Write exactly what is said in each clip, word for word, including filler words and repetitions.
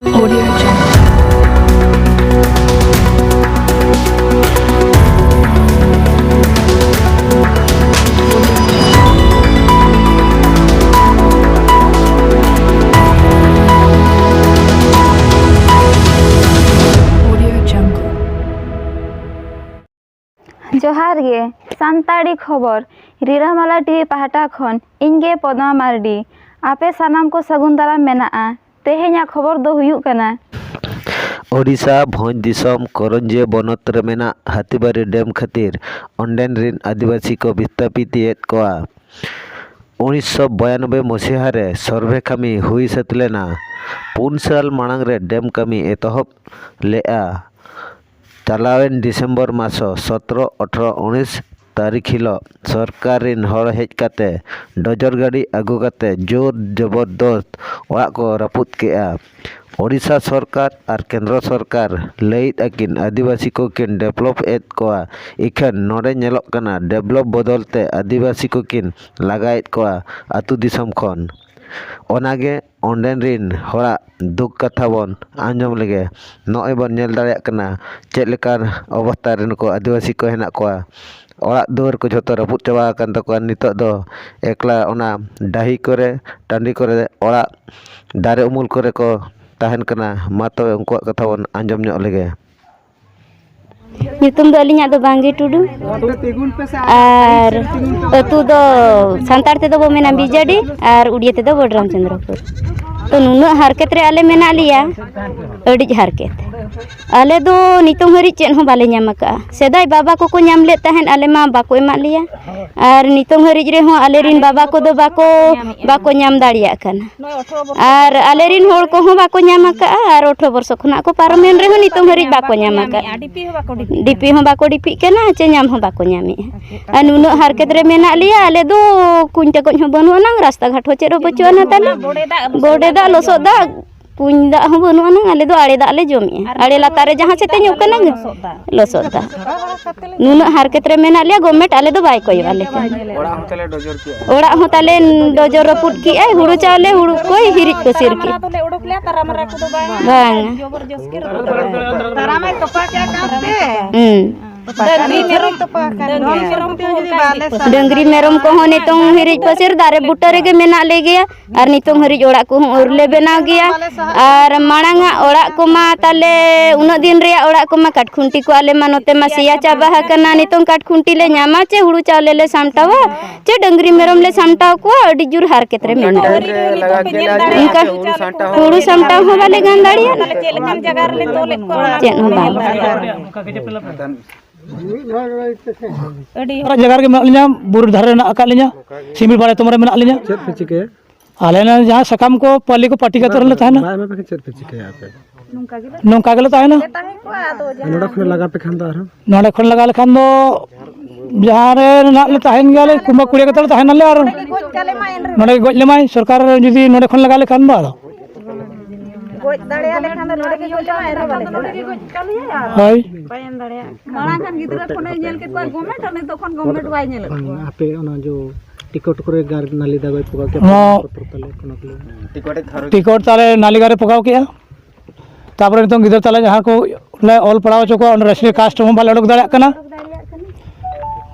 Audio Jungle. Audio Jungle. ᱡᱚᱦᱟᱨ ᱜᱮ, ᱥᱟᱱᱛᱟᱲᱤ ᱠᱷᱚᱵᱚᱨ, ᱨᱤᱨᱟᱹᱢᱟᱞᱟ ᱴᱤᱵᱷᱤ ᱯᱟᱦᱴᱟ ᱠᱷᱚᱱ ᱤᱧ ᱜᱮ ᱯᱚᱫᱢᱟ ᱢᱟᱨᱰᱤ᱾ ᱟᱯᱮ ᱥᱟᱱᱟᱢ ᱠᱚ ᱥᱟᱹᱜᱩᱱ ᱫᱟᱨᱟᱢ ᱢᱮᱱᱟᱜᱼᱟ᱾ ᱛᱮᱦᱮᱧᱟᱜ ᱠᱷᱚᱵᱚᱨ ᱫᱚ ᱦᱩᱭᱩᱜ ᱠᱟᱱᱟ, ᱳᱰᱤᱥᱟ ᱵᱷᱚᱸᱡᱽ ᱫᱤᱥᱚᱢ ᱠᱚᱨᱚᱧᱡᱤᱭᱟᱹ ᱵᱚᱱᱚᱛ ᱨᱮ ᱢᱮᱱᱟᱜ ᱦᱟᱛᱤᱵᱟᱨᱤ ᱰᱮᱢ ᱠᱷᱟᱹᱛᱤᱨ ᱚᱸᱰᱮᱱ ᱨᱤᱱ ᱟᱹᱫᱤᱵᱟᱹᱥᱤ ᱠᱚ ᱵᱤᱥᱛᱟᱯᱤᱛ ᱮᱫ ᱠᱚᱣᱟ᱾ ᱩᱱᱤᱥᱥᱚ ᱵᱟᱭᱟᱱᱚᱵᱵᱳᱭ ᱢᱚᱥᱤᱦᱟ ᱨᱮ ᱥᱚᱨᱵᱷᱮ ᱠᱟᱹᱢᱤ ᱦᱩᱭ ᱥᱟᱹᱛ ᱞᱮᱱᱟ᱾ ᱯᱩᱱ ᱥᱟᱞ ᱢᱟᱲᱟᱝ ᱨᱮ ᱰᱮᱢ ᱠᱟᱹᱢᱤ ᱮᱛᱚᱦᱚᱵ ᱞᱮᱫᱼᱟ᱾ ᱪᱟᱞᱟᱣᱮᱱ ᱰᱤᱥᱮᱢᱵᱚᱨ ᱢᱟᱥ ᱥᱚᱛᱨᱚ, ᱟᱴᱷᱨᱚ, ᱩᱱᱤᱥ ᱛᱟᱹᱨᱤᱠᱷ ᱦᱤᱞᱳᱜ ᱥᱚᱨᱠᱟᱨ ᱨᱤᱱ ᱦᱚᱲ ᱦᱮᱡ ᱠᱟᱛᱮ ᱰᱚᱡᱚᱨ ᱜᱟᱹᱰᱤ ᱟᱹᱜᱩ ᱠᱟᱛᱮ ᱡᱳᱨ ᱡᱚᱵᱚᱨᱫᱚᱥᱛ ᱚᱲᱟᱜ ᱠᱚ ᱨᱟᱹᱯᱩᱫ ᱠᱮᱜᱼᱟ᱾ ᱳᱰᱤᱥᱟ ᱥᱚᱨᱠᱟᱨ ᱟᱨ ᱠᱮᱱᱫᱨᱚ ᱥᱚᱨᱠᱟᱨ ᱞᱟᱹᱭᱮᱫ ᱟᱹᱠᱤᱱ ᱟᱹᱫᱤᱵᱟᱹᱥᱤ ᱠᱚᱠᱤᱱ ᱰᱮᱵᱷᱞᱚᱯ ᱮᱫ ᱠᱚᱣᱟ, ᱤᱠᱷᱟᱹᱱ ᱱᱚᱰᱮ ᱧᱮᱞᱚᱜ ᱠᱟᱱᱟ ᱰᱮᱵᱷᱞᱚᱯ ᱵᱚᱫᱚᱞ ᱛᱮ ᱟᱹᱫᱤᱵᱟᱹᱥᱤ ᱠᱚᱠᱤᱱ ᱞᱟᱜᱟᱭᱮᱫ ᱠᱚᱣᱟ ᱟᱹᱛᱩ ᱫᱤᱥᱚᱢ ᱠᱷᱚᱱ᱾ ᱚᱱᱟᱜᱮ ᱚᱸᱰᱮᱱ ᱨᱤᱱ ᱦᱚᱲᱟᱜ ᱫᱩᱠ ᱠᱟᱛᱷᱟ ᱵᱚᱱ ᱟᱸᱡᱚᱢ ᱞᱮᱜᱮ᱾ ᱱᱚᱜᱼᱚᱭ ᱵᱚᱱ ᱧᱮᱞ ᱫᱟᱲᱮᱭᱟᱜ ᱠᱟᱱᱟ ᱪᱮᱫ ᱞᱮᱠᱟᱱ ᱚᱵᱚᱥᱛᱟ ᱨᱮ ᱱᱩᱠᱩ ᱟᱹᱫᱤᱵᱟᱹᱥᱤ ᱠᱚ ᱦᱮᱱᱟᱜ ᱠᱚᱣᱟ᱾ ᱚᱲᱟᱜ ᱫᱩᱣᱟᱹᱨ ᱠᱚ ᱡᱷᱚᱛᱚ ᱨᱟᱹᱯᱩᱫ ᱪᱟᱵᱟ ᱟᱠᱟᱱ ᱛᱟᱠᱚᱣᱟ᱾ ᱱᱤᱛᱚᱜ ᱫᱚ ᱮᱠᱞᱟ ᱚᱱᱟ ᱰᱟᱹᱦᱤ ᱠᱚᱨᱮ, ᱴᱟᱺᱰᱤ ᱠᱚᱨᱮ, ᱚᱲᱟᱜ ᱫᱟᱨᱮ ᱩᱢᱩᱞ ᱠᱚᱨᱮ ᱠᱚ ᱛᱟᱦᱮᱱ ᱠᱟᱱᱟ᱾ ᱢᱟ ᱛᱚᱵᱮ ᱩᱱᱠᱩᱣᱟᱜ ᱠᱟᱛᱷᱟ ᱵᱚᱱ ᱟᱸᱡᱚᱢ ᱧᱚᱜ ᱞᱮᱜᱮ᱾ ᱧᱩᱛᱩᱢ ᱫᱚ ᱟᱹᱞᱤᱧᱟᱜ ᱫᱚ ᱵᱟᱝᱜᱮ ᱴᱩᱰᱩ᱾ ᱟᱨ ᱟᱹᱛᱩ ᱫᱚ ᱥᱟᱱᱛᱟᱲ ᱛᱮᱫᱚ ᱵᱚ ᱢᱮᱱᱟ ᱵᱤᱡᱟᱰᱤ ᱟᱨ ᱩᱲᱤᱭᱟ ᱛᱮᱫᱚ ᱵᱚᱰᱨᱟᱢ ᱪᱚᱸᱫᱽᱨᱚᱯᱩᱨ᱾ ᱛᱚ, ᱱᱩᱱᱟᱹᱜ ᱦᱟᱨᱠᱮᱛ ᱨᱮ ᱟᱞᱮ ᱢᱮᱱᱟᱜ ᱞᱮᱭᱟ, ᱟᱹᱰᱤ ᱦᱟᱨᱠᱮᱛ᱾ ᱟᱞᱮ ᱫᱚ ᱱᱤᱛᱚᱝ ᱦᱟᱹᱨᱤᱡ ᱪᱮᱫ ᱦᱚᱸ ᱵᱟᱞᱮ ᱧᱟᱢ ᱟᱠᱟᱫᱼᱟ᱾ ᱥᱮᱫᱟᱭ ᱵᱟᱵᱟ ᱠᱚᱠᱚ ᱧᱟᱢ ᱞᱮᱫ ᱛᱟᱦᱮᱸᱫ, ᱟᱞᱮ ᱢᱟ ᱵᱟᱠᱚ ᱮᱢᱟᱜ ᱞᱮᱭᱟ᱾ ᱟᱨ ᱱᱤᱛᱚᱝ ᱦᱟᱹᱨᱤᱡ ᱨᱮᱦᱚᱸ ᱟᱞᱮ ᱨᱤᱱ ᱵᱟᱵᱟ ᱠᱚᱫᱚ ᱵᱟᱠᱚ, ᱵᱟᱠᱚ ᱧᱟᱢ ᱫᱟᱲᱮᱭᱟᱜ ᱠᱟᱱᱟ᱾ ᱟᱨ ᱟᱞᱮ ᱨᱤᱱ ᱦᱚᱲ ᱠᱚᱦᱚᱸ ᱵᱟᱠᱚ ᱧᱟᱢ ᱟᱠᱟᱫᱼᱟ, ᱟᱨ ᱟᱴᱷᱨᱚ ᱵᱚᱨᱥᱚ ᱠᱷᱚᱱᱟᱜ ᱠᱚ ᱯᱟᱨᱚᱢᱮᱱ ᱨᱮᱦᱚᱸ ᱱᱤᱛᱚᱝ ᱦᱟᱹᱨᱤᱡ ᱵᱟᱠᱚ ᱧᱟᱢ ᱟᱠᱟᱫᱼᱟ᱾ ᱰᱤᱯᱤ ᱦᱚᱸ ᱵᱟᱠᱚ ᱰᱤᱯᱤ ᱠᱟᱱᱟ, ᱪᱮ ᱧᱟᱢ ᱦᱚᱸ ᱵᱟᱠᱚ ᱧᱟᱢᱮᱫᱼᱟ᱾ ᱟᱨ ᱱᱩᱱᱟᱹᱜ ᱦᱟᱨᱠᱮᱛ ᱨᱮ ᱢᱮᱱᱟᱜ ᱞᱮᱭᱟ, ᱟᱞᱮ ᱫᱚ ᱠᱩᱧ ᱴᱟᱠᱚᱡ ᱦᱚᱸ ᱵᱟᱹᱱᱩᱜ ᱟᱱᱟᱝ, ᱨᱟᱥᱛᱟ ᱜᱷᱟᱴ ᱦᱚᱸ ᱪᱮᱫ ᱦᱚᱸ ᱵᱟᱹᱪᱩᱜ ᱟᱱᱟ ᱛᱟᱞᱮ᱾ ᱵᱚᱰᱮ ᱫᱟᱜ, ᱞᱚᱥᱚᱫ ᱫᱟᱜ, ᱠᱩᱧ ᱫᱟᱜ ᱦᱚᱸ ᱵᱟᱹᱱᱩᱜ ᱟᱱᱟᱝ, ᱟᱞᱮ ᱫᱚ ᱟᱲᱮ ᱫᱟᱜ ᱞᱮ ᱡᱚᱢᱮᱜᱼᱟ᱾ ᱟᱨ ᱟᱲᱮ ᱞᱟᱛᱟᱨ ᱨᱮ ᱡᱟᱦᱟᱸ ᱥᱮᱫ ᱛᱮ ᱧᱩᱨᱩᱜ ᱠᱟᱱᱟ, ᱞᱚᱥᱚᱫ ᱫᱟᱜ᱾ ᱞᱚᱥᱚᱫ ᱫᱟᱜ᱾ ᱱᱩᱱᱟᱹᱜ ᱦᱟᱨᱠᱮᱛ ᱨᱮ ᱢᱮᱱᱟᱜ ᱞᱮᱭᱟ, ᱜᱚᱵᱷᱢᱮᱱᱴ ᱟᱞᱮ ᱫᱚ ᱵᱟᱭ ᱠᱚᱭᱚᱜ ᱟᱞᱮ ᱠᱟᱱᱟ᱾ ᱚᱲᱟᱜ ᱦᱚᱸ ᱛᱟᱞᱮ ᱰᱚᱡᱚᱨ ᱠᱮᱜᱼᱟ᱾ ᱚᱲᱟᱜ ᱦᱚᱸ ᱛᱟᱞᱮ ᱰᱚᱡᱚᱨ ᱨᱟᱹᱯᱩᱫ ᱠᱮᱜᱼᱟᱭ, ᱦᱩᱲᱩ ᱪᱟᱣᱞᱮ, ᱦᱩᱲᱩ ᱠᱚᱭ ᱦᱤᱨᱤᱡ ᱯᱟᱹᱥᱤᱨ ᱠᱮᱜᱼᱟ᱾ ᱵᱟᱝ᱾ ᱛᱟᱨᱟᱢᱟᱭ ᱛᱚᱯᱟ ᱠᱮᱫ ᱠᱟᱱᱛᱮ᱾ ᱦᱩᱸ᱾ ᱰᱟᱹᱝᱨᱤ ᱢᱮᱨᱚᱢ ᱛᱚᱯᱟ ᱠᱟᱱ ᱜᱮᱭᱟ᱾ ᱰᱟᱹᱝᱨᱤ ᱢᱮᱨᱚᱢ ᱠᱚᱦᱚᱸ ᱱᱤᱛᱚᱝ ᱦᱤᱨᱤᱡ ᱯᱟᱹᱥᱤᱨ ᱫᱟᱨᱮ ᱵᱩᱴᱟᱹ ᱨᱮᱜᱮ ᱢᱮᱱᱟᱜ ᱞᱮᱜᱮᱭᱟ᱾ ᱟᱨ ᱱᱤᱛᱚᱝ ᱦᱟᱹᱨᱤᱡ ᱚᱲᱟᱜ ᱠᱚᱦᱚᱸ ᱟᱹᱣᱨᱤ ᱞᱮ ᱵᱮᱱᱟᱣ ᱜᱮᱭᱟ᱾ ᱟᱨ ᱢᱟᱲᱟᱝ ᱟᱜ ᱚᱲᱟᱜ ᱠᱚᱢᱟ ᱛᱟᱞᱮ, ᱩᱱᱟᱹᱜ ᱫᱤᱱ ᱨᱮᱭᱟᱜ ᱚᱲᱟᱜ ᱠᱚᱢᱟ ᱠᱟᱴᱠᱷᱩᱱᱴᱤ ᱠᱚ ᱟᱞᱮ ᱢᱟ ᱱᱚᱛᱮ ᱢᱟ ᱥᱮᱭᱟ ᱪᱟᱵᱟ ᱟᱠᱟᱱᱟ᱾ ᱱᱤᱛᱚᱝ ᱠᱟᱴᱠᱷᱩᱱᱴᱤ ᱞᱮ ᱧᱟᱢᱟ ᱪᱮ ᱦᱩᱲᱩ ᱪᱟᱣᱞᱮ ᱞᱮ ᱥᱟᱢᱴᱟᱣᱟ ᱪᱮ ᱰᱟᱹᱝᱨᱤ ᱢᱮᱨᱚᱢ ᱞᱮ ᱥᱟᱢᱴᱟᱣ ᱠᱚᱣᱟ, ᱟᱹᱰᱤ ᱡᱳᱨ ᱦᱟᱨᱠᱮᱛ ᱨᱮ ᱢᱮᱱᱟᱜᱼᱟ᱾ ᱚᱱᱠᱟ ᱦᱩᱲᱩ ᱥᱟᱢᱴᱟᱣ ᱦᱚᱸ ᱵᱟᱞᱮ ᱜᱟᱱ ᱫᱟᱲᱮᱭᱟᱜᱼᱟ᱾ ᱪᱮᱫ ᱦᱚᱸ ᱵᱟᱝ᱾ ᱟᱹᱰᱤ ᱡᱟᱭᱜᱟ ᱨᱮᱜᱮ ᱢᱮᱱᱟᱜ ᱞᱤᱧᱟ, ᱵᱩᱨᱩ ᱫᱷᱟᱨᱮ ᱨᱮ ᱢᱮᱱᱟᱜ ᱟᱠᱟᱫ ᱞᱤᱧᱟ, ᱥᱤᱢᱤᱞ ᱵᱟᱲᱮ ᱛᱚᱢᱟ ᱨᱮ ᱢᱮᱱᱟᱜ ᱞᱤᱧᱟ᱾ ᱪᱮᱫ ᱯᱮ ᱪᱤᱠᱟᱹᱭᱟ? ᱟᱞᱮ ᱱᱚᱣᱟ ᱡᱟᱦᱟᱸ ᱥᱟᱠᱟᱢ ᱠᱚ ᱯᱟᱹᱞᱤ ᱠᱚ ᱯᱟᱹᱴᱤ ᱠᱟᱛᱮ ᱨᱮᱞᱮ ᱛᱟᱦᱮᱱᱟ᱾ ᱵᱟᱭ ᱮᱢᱟ ᱯᱮ ᱠᱷᱟᱱ ᱪᱮᱫ ᱯᱮ ᱪᱤᱠᱟᱹᱭᱟ ᱟᱯᱮ? ᱱᱚᱝᱠᱟ ᱜᱮᱞᱮ ᱛᱟᱦᱮᱱᱟ᱾ ᱱᱚᱰᱮ ᱠᱷᱚᱱ ᱞᱟᱜᱟ ᱯᱮ ᱠᱷᱟᱱ ᱫᱚ ᱟᱨᱦᱚᱸ? ᱱᱚᱰᱮ ᱠᱷᱚᱱ ᱞᱟᱜᱟ ᱞᱮᱠᱷᱟᱱ ᱫᱚ ᱡᱟᱦᱟᱸ ᱨᱮ ᱱᱟᱦᱟᱜ ᱞᱮ ᱛᱟᱦᱮᱱ ᱜᱮᱭᱟᱞᱮ, ᱠᱩᱢᱵᱟ ᱠᱩᱲᱤᱭᱟᱹ ᱠᱟᱛᱮ ᱞᱮ ᱛᱟᱦᱮᱱᱟᱞᱮ ᱟᱨ ᱱᱚᱰᱮ ᱜᱮ ᱜᱚᱡ ᱞᱮᱢᱟᱭ ᱥᱚᱨᱠᱟᱨ ᱡᱩᱫᱤ ᱱᱚᱰᱮ ᱠᱷᱚᱱ ᱞᱟᱜᱟ ᱞᱮᱠᱷᱟᱱ ᱫᱚ ᱟᱫᱚ᱾ ᱜᱚᱡ ᱫᱟᱲᱮᱭᱟᱞᱮ ᱠᱷᱟᱱ ᱫᱚ ᱱᱚᱰᱮ ᱜᱮ ᱜᱚᱡ ᱞᱮᱢᱟᱭ, ᱮᱱᱨᱮᱦᱚᱸ ᱵᱟᱞᱮ ᱪᱟᱞᱟᱜᱼᱟ᱾ ᱦᱳᱭ᱾ ᱵᱟᱭ ᱮᱢ ᱫᱟᱲᱮᱭᱟᱜᱼᱟ᱾ ᱢᱟᱲᱟᱝ ᱠᱷᱟᱱ ᱜᱤᱫᱽᱨᱟᱹ ᱠᱷᱚᱱᱮ ᱧᱮᱞ ᱠᱮᱫ ᱠᱚᱣᱟ ᱜᱚᱵᱷᱢᱮᱱᱴ, ᱟᱨ ᱱᱤᱛᱚᱜ ᱠᱷᱚᱱ ᱜᱚᱵᱷᱢᱮᱱᱴ ᱵᱟᱭ ᱧᱮᱞᱮᱫ ᱠᱚᱣᱟ᱾ ᱟᱯᱮ ᱚᱱᱟ ᱡᱚ ᱴᱤᱠᱚᱴ ᱠᱚᱨᱮ ᱜᱟᱨ ᱱᱟᱞᱤ ᱫᱟᱜ ᱯᱚᱠᱟᱣ ᱠᱮᱫ ᱦᱚᱸ᱾ ᱯᱚᱛᱨᱚ ᱛᱟᱞᱮ ᱚᱱᱟ ᱠᱚ᱾ ᱴᱤᱠᱚᱴ ᱛᱟᱞᱮ ᱱᱟᱞᱤ ᱜᱟᱨᱮ ᱯᱚᱠᱟᱣ ᱠᱮᱜᱼᱟ᱾ ᱛᱟᱯᱚᱨᱮ ᱱᱤᱛᱚᱝ ᱜᱤᱫᱽᱨᱟᱹ ᱛᱟᱞᱮ ᱡᱟᱦᱟᱸ ᱠᱚ ᱞᱮ ᱚᱞ ᱯᱟᱲᱦᱟᱣ ᱦᱚᱪᱚ ᱠᱚᱣᱟ, ᱚᱸᱰᱮ ᱨᱮᱥᱱᱤ ᱠᱟᱥᱴ ᱦᱚᱸ ᱵᱟᱞᱮ ᱚᱰᱚᱠ ᱫᱟᱲᱮᱭᱟᱜ ᱠᱟᱱᱟ᱾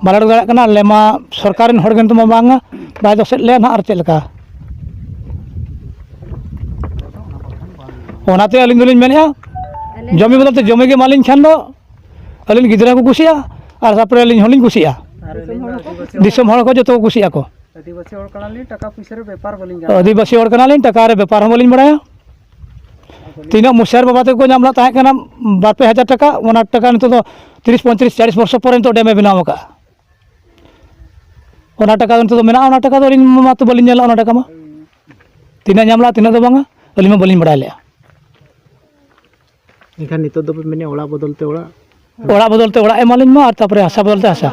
ᱵᱟᱞᱮ ᱚᱰᱚᱠ ᱫᱟᱲᱮᱭᱟᱜ ᱠᱟᱱᱟ᱾ ᱟᱞᱮ ᱢᱟ ᱥᱚᱨᱠᱟᱨ ᱨᱮᱱ ᱦᱚᱲ ᱜᱮ ᱱᱤᱛᱚᱜ ᱢᱟ ᱵᱟᱝᱟ, ᱵᱟᱭ ᱫᱚᱥᱮᱫ ᱞᱮᱭᱟ ᱱᱟᱦᱟᱜ, ᱟᱨ ᱪᱮᱫ ᱞᱮᱠᱟ? ᱚᱱᱟᱛᱮ ᱟᱹᱞᱤᱧ ᱫᱚᱞᱤᱧ ᱢᱮᱱᱮᱫᱼᱟ, ᱡᱚᱢᱤ ᱵᱚᱫᱚᱞ ᱛᱮ ᱡᱚᱢᱤ ᱜᱮ ᱮᱢᱟᱞᱤᱧ ᱠᱷᱟᱱ ᱫᱚ ᱟᱹᱞᱤᱧ ᱜᱤᱫᱽᱨᱟᱹ ᱠᱚ ᱠᱩᱥᱤᱜᱼᱟ, ᱟᱨ ᱛᱟᱨᱯᱚᱨᱮ ᱟᱹᱞᱤᱧ ᱦᱚᱸᱞᱤᱧ ᱠᱩᱥᱤᱜᱼᱟ᱾ ᱫᱤᱥᱚᱢ ᱦᱚᱲ ᱠᱚ ᱡᱚᱛᱚ ᱠᱚ ᱠᱩᱥᱤᱜ ᱟᱠᱚ᱾ ᱟᱹᱫᱤᱵᱟᱹᱥᱤ ᱦᱚᱲ ᱠᱟᱱᱟᱞᱤᱧ, ᱴᱟᱠᱟ ᱯᱩᱭᱥᱟᱹ ᱨᱮ ᱵᱮᱯᱟᱨ ᱵᱟᱹᱞᱤᱧ ᱜᱟᱱᱟ᱾ ᱟᱹᱫᱤᱵᱟᱹᱥᱤ ᱦᱚᱲ ᱠᱟᱱᱟᱞᱤᱧ, ᱴᱟᱠᱟ ᱨᱮ ᱵᱮᱯᱟᱨ ᱦᱚᱸ ᱵᱟᱹᱞᱤᱧ ᱵᱟᱲᱟᱭᱟ᱾ ᱛᱤᱱᱟᱹᱜ ᱢᱩᱥᱤᱭᱟᱨ ᱵᱟᱵᱟ ᱛᱟᱠᱚ ᱠᱚ ᱧᱟᱢ ᱞᱮᱫ ᱛᱟᱦᱮᱸ ᱠᱟᱱᱟ ᱵᱟᱨ ᱯᱮ ᱦᱟᱡᱟᱨ ᱴᱟᱠᱟ, ᱚᱱᱟ ᱴᱟᱠᱟ ᱱᱤᱛᱚᱜ ᱫᱚ ᱛᱤᱨᱤᱥ, ᱯᱚᱸᱭᱛᱨᱤᱥ, ᱪᱟᱞᱤᱥ ᱵᱚᱨᱥᱚ ᱯᱚᱨᱮ ᱱᱤᱛᱚᱜ ᱰᱮᱢ ᱮ ᱵᱮᱱᱟᱣ ᱟᱠᱟᱫᱼᱟ᱾ ᱚᱱᱟ ᱴᱟᱠᱟ ᱫᱚ ᱱᱤᱛᱚᱜ ᱫᱚ ᱢᱮᱱᱟᱜᱼᱟ, ᱚᱱᱟ ᱴᱟᱠᱟ ᱫᱚ ᱟᱹᱞᱤᱧ ᱢᱟᱛᱚ ᱵᱟᱹᱞᱤᱧ ᱧᱮᱞ ᱞᱮᱫᱼᱟ, ᱚᱱᱟ ᱴᱟᱠᱟ ᱢᱟ ᱛᱤᱱᱟᱹᱜ ᱧᱟᱢ ᱞᱮᱫᱼᱟ, ᱛᱤᱱᱟᱹᱜ ᱫᱚ ᱵᱟᱝᱟ, ᱟᱹᱞᱤᱧ ᱢᱟ ᱵᱟᱹᱞᱤᱧ ᱵᱟᱲᱟᱭ ᱞᱮᱫᱼᱟ᱾ ᱮᱱᱠᱷᱟᱱ ᱱᱤᱛᱚᱜ ᱫᱚᱯᱮ ᱢᱮᱱᱮᱫ ᱚᱲᱟᱜ ᱵᱚᱫᱚᱞ ᱛᱮ ᱚᱲᱟᱜ? ᱚᱲᱟᱜ ᱵᱚᱫᱚᱞ ᱛᱮ ᱚᱲᱟᱜ ᱮᱢᱟᱞᱤᱧ ᱢᱟ, ᱟᱨ ᱛᱟᱨᱯᱚᱨᱮ ᱦᱟᱥᱟ ᱵᱚᱫᱚᱞ ᱛᱮ ᱦᱟᱥᱟ᱾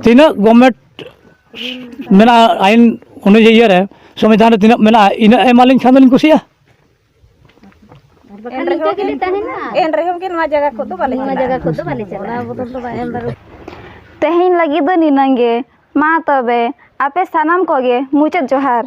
ᱛᱤᱱᱟᱹᱜ ᱜᱚᱵᱷᱢᱮᱱᱴ ᱢᱮᱱᱟᱜᱼᱟ, ᱟᱭᱤᱱ ᱚᱱᱩᱡᱟᱭᱤ ᱨᱮ ᱥᱚᱝᱵᱤᱫᱷᱟᱱ ᱨᱮ ᱛᱤᱱᱟᱹᱜ ᱢᱮᱱᱟᱜᱼᱟ, ᱤᱱᱟᱹᱜ ᱮᱢᱟᱞᱤᱧ ᱠᱷᱟᱱ ᱫᱚᱞᱤᱧ ᱠᱩᱥᱤᱜᱼᱟ᱾ ᱵᱟᱠᱷᱟᱱ ᱤᱱᱠᱟᱹ ᱜᱮᱞᱮ ᱛᱟᱦᱮᱱᱟ᱾ ᱮᱱ ᱨᱮᱦᱚᱸ ᱜᱮ ᱱᱚᱣᱟ ᱡᱟᱭᱜᱟ ᱠᱷᱚᱱ ᱫᱚ ᱵᱟᱞᱮ ᱱᱚᱣᱟ ᱪᱟᱞᱟᱜᱼᱟ᱾ ᱡᱟᱭᱜᱟ ᱠᱷᱚᱱ ᱫᱚ ᱵᱟᱞᱮ ᱪᱟᱞᱟᱜᱼᱟ᱾ ᱛᱮᱦᱮᱧ ᱞᱟᱹᱜᱤᱫ ᱫᱚ ᱱᱤᱱᱟᱹᱝ ᱜᱮ᱾ ᱢᱟ ᱛᱚᱵᱮ, ᱟᱯᱮ ᱥᱟᱱᱟᱢ ᱠᱚᱜᱮ ᱢᱩᱪᱟᱹᱫ ᱡᱚᱦᱟᱨ᱾